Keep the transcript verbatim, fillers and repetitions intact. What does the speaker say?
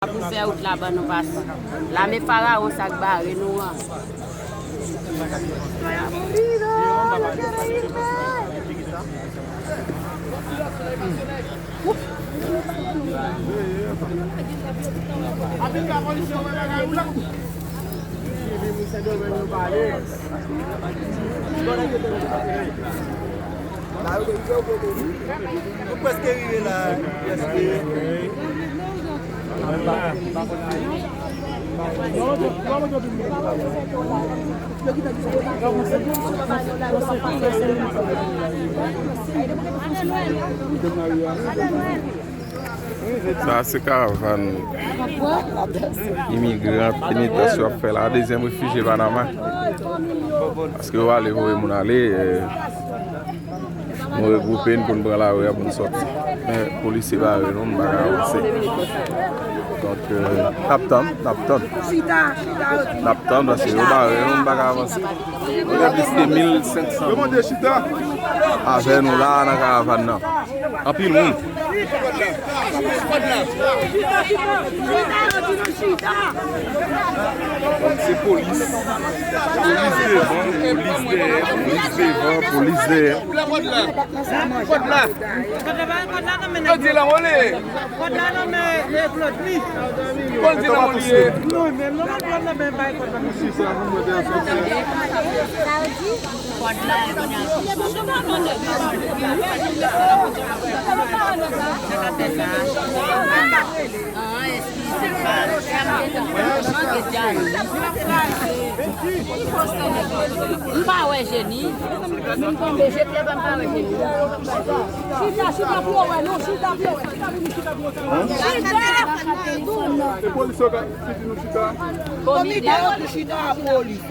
Pou fè wout la ban nou pase. Lame Farawon sa k bare nou an. Nou prèske rive la, prèske. Sa se karavàn imigran penitans yo ap fè la, dezyèm refijye Panama. Paske yo ale voye moun ale, eh, nou regwoupe n pou n pran lari a pou n sòti. Men polisye bare nou, m pa ka avanse. Donk, eh, n ap tann, n ap tann. N ap tann paske yo bare nou, m pa ka avanse. Gen plis ke mil senk san moun avè nou la nan karavàn nan. Anpil moun. Se polis. Polis devan, polis devan, polis dèyè. Yo di l anwole. Kòd la nan men, eh, Claude, wi. Kòd di l anwole. Non, men non, Claude la men bay kòd la. Kòd la, e kounye a. Ah, eskize pa. M pa wè Jeni. M tonbe, je plè pa, m pa wè Jeni. Chita, chita pou yo wè nou, chita pou yo wè, chita pou nou, chita pou yo wè. Chita! E polis yo ka, ki di nou chita? Komite yo tou chita a polis.